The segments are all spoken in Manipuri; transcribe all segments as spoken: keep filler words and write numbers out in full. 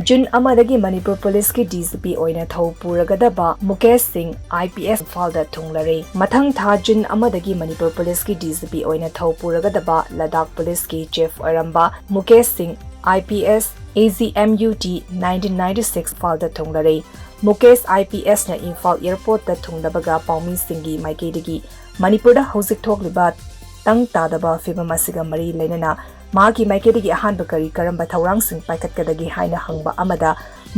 ꯖꯨꯟ ꯑꯃꯗꯒꯤ ꯃꯅꯤꯄꯨꯔ ꯄꯨꯂꯤꯁꯀꯤ ꯗꯤ ꯖꯤ ꯄꯤ ꯑꯣꯏꯅ ꯊꯧ ꯄꯨꯔꯒꯗꯕ ꯃꯨꯀꯦꯁ ꯁꯤꯡ, ꯑꯥꯏ ꯄꯤ ꯑꯦꯁ, ꯏꯝꯐꯥꯜꯗ ꯊꯨꯡꯂꯔꯦ꯫ ꯃꯊꯪ ꯊꯥ ꯖꯨꯟ ꯑꯃꯗꯒꯤ ꯃꯅꯤꯄꯨꯔ ꯄꯨꯂꯤꯁꯀꯤ ꯗꯤ ꯖꯤ ꯄꯤ ꯑꯣꯏꯅ ꯊꯧ ꯄꯨꯔꯒꯗꯕ ꯂꯗꯥꯈ ꯄꯨꯂꯤꯁꯀꯤ ꯆꯤꯐ ꯑꯣꯏꯔꯝꯕ Mukesh Singh, I P S, A G M U T nineteen ninety six, ꯏꯝꯐꯥꯜꯗ ꯊꯨꯡꯂꯔꯦ꯫ ꯃꯨꯀꯦꯁ ꯑꯥꯏ ꯄꯤ ꯑꯦꯁꯅ ꯏꯝꯐꯥꯜ ꯑꯦꯌꯔꯄꯣꯔꯠꯇ ꯊꯨꯡꯂꯕꯒ ꯄꯥꯎꯃꯤꯁꯤꯡꯒꯤ ꯃꯥꯏꯀꯩꯗꯒꯤ ꯃꯅꯤꯄꯨꯔꯗ ꯍꯧꯖꯤꯛ ꯊꯣꯛꯂꯤꯕ ꯇꯪ ꯇꯥꯗꯕ ꯐꯤꯕꯝ ꯑꯁꯤꯒ ꯃꯔꯤ ꯂꯩꯅꯅ ꯃꯍꯥꯛꯀꯤ ꯃꯥꯏꯀꯩꯗꯒꯤ ꯑꯍꯥꯟꯕ ꯀꯔꯤ ꯀꯔꯝꯕ ꯊꯧꯔꯥꯡꯁꯤꯡ ꯄꯥꯏꯈꯠꯀꯗꯒꯦ ꯍꯥꯏꯅ ꯍꯪꯕ ꯑꯃꯗ,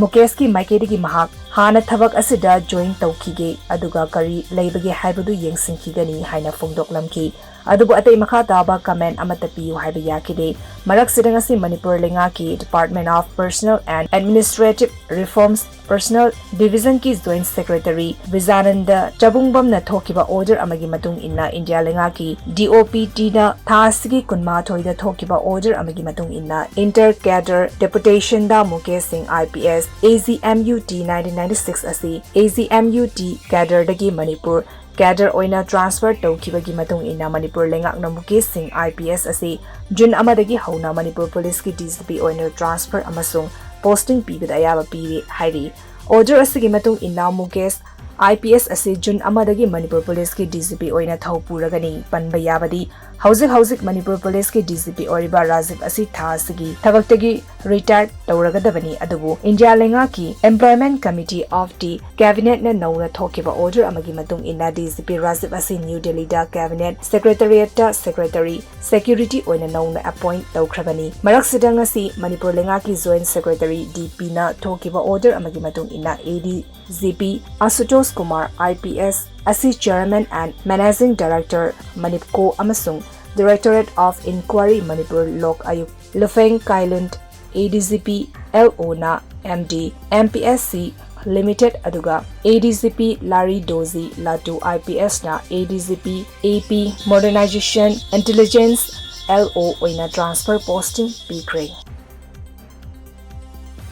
ꯃꯨꯀꯦꯁꯀꯤ ꯃꯥꯏꯀꯩꯗꯒꯤ ꯃꯍꯥꯛ ꯍꯥꯟꯅ ꯊꯕꯛ ꯑꯁꯤꯗ ꯖꯣꯏꯟ ꯇꯧꯈꯤꯒꯦ, ꯑꯗꯨꯒ ꯀꯔꯤ ꯂꯩꯕꯒꯦ ꯍꯥꯏꯕꯗꯨ ꯌꯦꯡꯁꯤꯟꯈꯤꯒꯅꯤ ꯍꯥꯏꯅ ꯐꯣꯡꯗꯣꯛꯂꯝꯈꯤ꯫ ꯑꯗꯨꯕꯨ ꯑꯇꯩ ꯃꯈꯥ ꯇꯥꯕ ꯀꯃꯦꯟ ꯑꯃꯠꯇ ꯄꯤꯌꯨ ꯍꯥꯏꯕ ꯌꯥꯈꯤꯗꯦ꯫ ꯃꯔꯛꯁꯤꯗ ꯉꯁꯤ ꯃꯅꯤꯄꯨꯔ ꯂꯩꯉꯥꯛꯀꯤ Department of Personnel and Administrative Reforms Personnel Division ꯀꯤ Joint Secretary ꯕꯤꯖꯥꯅꯟꯗ ꯆꯕꯨꯡꯕꯝꯅ ꯊꯣꯛꯈꯤꯕ order ꯑꯃꯒꯤ ꯃꯇꯨꯡ ꯏꯟꯅ, ꯏꯟꯗꯤꯌꯥ ꯂꯩꯉꯥꯛꯀꯤ D O P T ꯅ ꯊꯥ ꯑꯁꯤꯒꯤ ꯀꯨꯟꯃꯥꯊꯣꯏꯗ ꯊꯣꯛꯈꯤꯕ order ꯑꯃꯒꯤ ꯃꯇꯨꯡ ꯏꯟꯅ, inter cadre deputation ꯗ ꯃꯨꯀꯦꯁ ꯁꯤꯡ, I P S, A G M U T nineteen ninety six ꯑꯁꯤ A G M U T cadre ꯗꯒꯤ ꯃꯅꯤꯄꯨꯔ cadre ꯑꯣꯏꯅ transfer ꯇꯧꯈꯤꯕꯒꯤ ꯃꯇꯨꯡ ꯏꯟꯅ, ꯃꯅꯤꯄꯨꯔ ꯂꯩꯉꯥꯛꯅ ꯃꯨꯀꯦꯁ ꯁꯤꯡ, I P S, ꯑꯁꯤ ꯖꯨꯟ ꯑꯃꯗꯒꯤ ꯍꯧꯅ ꯃꯅꯤꯄꯨꯔ ꯄꯨꯂꯤꯁꯀꯤ D G P ꯑꯣꯏꯅ transfer ꯑꯃꯁꯨꯡ posting ꯄꯤꯕꯗ ꯑꯌꯥꯕ ꯄꯤꯔꯦ ꯍꯥꯏꯔꯤ꯫ Order ꯑꯁꯤꯒꯤ ꯃꯇꯨꯡ ꯏꯟꯅ, ꯃꯨꯀꯦꯁ, I P S, ꯑꯁꯤ ꯖꯨꯟ ꯑꯃꯗꯒꯤ ꯃꯅꯤꯄꯨꯔ ꯄꯨꯂꯤꯁꯀꯤ D G P ꯑꯣꯏꯅ ꯊꯧ ꯄꯨꯔꯒꯅꯤ꯫ ꯄꯟꯕ ꯌꯥꯕꯗꯤ, ꯍꯧꯖꯤꯛ ꯍꯧꯖꯤꯛ ꯃꯅꯤꯄꯨꯔ ꯄꯨꯂꯤꯁꯀꯤ D G P ꯑꯣꯏꯔꯤꯕ ꯔꯥꯖꯤꯕ ꯑꯁꯤ ꯊꯥ ꯑꯁꯤꯒꯤ ꯊꯕꯛꯇꯒꯤ retire ꯇꯧꯔꯒꯗꯕꯅꯤ꯫ ꯑꯗꯨꯕꯨ ꯏꯟꯗꯤꯌꯥ ꯂꯩꯉꯥꯛꯀꯤ Employment Committee of the Cabinet ꯅ ꯅꯧꯅ ꯊꯣꯛꯈꯤꯕ order ꯑꯃꯒꯤ ꯃꯇꯨꯡ ꯏꯟꯅ, D G P ꯔꯥꯖꯤꯕ ꯑꯁꯤ ꯅ꯭ꯌꯨ ꯗꯦꯜꯂꯤꯗ Cabinet Secretariat ꯇ Secretary Security ꯑꯣꯏꯅ ꯅꯧꯅ appoint ꯇꯧꯈ꯭ꯔꯕꯅꯤ꯫ ꯃꯔꯛꯁꯤꯗ ꯉꯁꯤ ꯃꯅꯤꯄꯨꯔ ꯂꯩꯉꯥꯛꯀꯤ Joint Secretary D P ꯅ ꯊꯣꯛꯈꯤꯕ order ꯑꯃꯒꯤ ꯃꯇꯨꯡ ꯏꯟꯅ, A D G P ꯑꯁꯨꯇꯣꯁ Kumar, I P S, ꯑꯁꯤ Chairman and Managing Director, MANIPCO, ꯑꯃꯁꯨꯡ Directorate of Inquiry, Manipur Lok ꯑꯌꯨꯛ, ꯂꯨꯐꯦꯡ ꯀꯥꯏꯂꯨꯟ, A D G P L O ꯅ M D, M P S C Limited, ꯑꯗꯨꯒ A D G P ꯂꯥꯔꯤ ꯗꯣꯖꯤ ꯂꯥꯇꯨ, I P S, ꯅ A D G P A P Modernization Intelligence L O ꯑꯣꯏꯅ transfer posting ꯄꯤꯈ꯭ꯔꯦ꯫